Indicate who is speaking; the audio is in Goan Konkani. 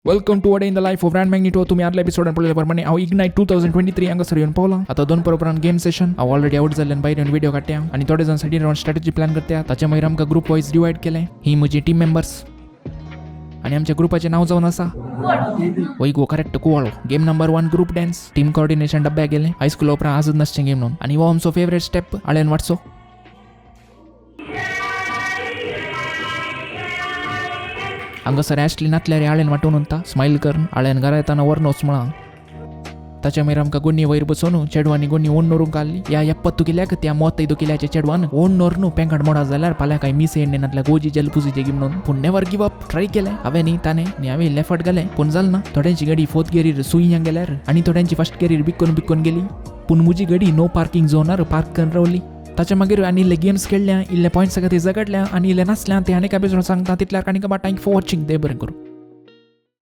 Speaker 1: Welcome to a day in the life of Rand Magnito. तुमी आदल्या एपिसोडान पळयल्या प्रमाणे हांव इग्नायट 2023 हांगासर येवन पावला. आतां दोन उपरांत गेम सेशन. हांव ऑलरेडी आवट जाल्ल्यान भायर येवन व्हिडिओ काडट्या आनी थोडे जाण सायडीन रावन स्ट्रॅटजी प्लॅन करता. ताच्या मागीर आमकां ग्रुप वायज डिवायड केलें. ही म्हजी टीम मेंबर्स आनी आमच्या ग्रुपाचें नांव जावन आसा वय गो करेक्ट कुवाळो. Game number 1 group dance. Team coordination डब्याक गेलें. हायस्कुला उपरांत आजच नासचें गेम म्हणून. आनी हो आमचो फेवरेट स्टेप आळ्यान वाटचो. हांगासर ॲशली नातल्यार आळ्यान वांटून उरता स्मायल करून आळ्यान घरा येताना व्हरून वच म्हळां. ताच्या मागीर आमकां गोडणी वयर बसोवन चेडवांनी गोडणी ओण्ण व्हरूंक काडली. ह्या 70 किल्याक त्या 35 किल्याच्या चेडवान ओण्ण व्हरून पेंकाट मोडा जाल्यार फाल्यां कांय मिस येण्णे नातल्या गोजी जल पुजीचे गी म्हणून. पूण नेवर गिव अप ट्राय केलें हांवें न्ही ताणें न्ही हांवें इल्लें एफर्ट घालें पूण जालें ना. थोड्यांची गाडी फोर्थ गेरीर सुययां गेल्यार आनी थोड्यांची फर्स्ट गेरीर बिक्कोन बिक्कोन गेली. पूण म्हजी गाडी नो पार्किंग झोनार पार्क करून रावली. ताच्या मागीर आनी इल्ले गेम्स खेळ्ळ्या, इल्ले पॉयंट्स खातीर झगडल्या आनी इल्ले नाचल्या. ते आनी एका एपिसोड सांगता तितल्यार आनी thank for watching. देव बरें करूं.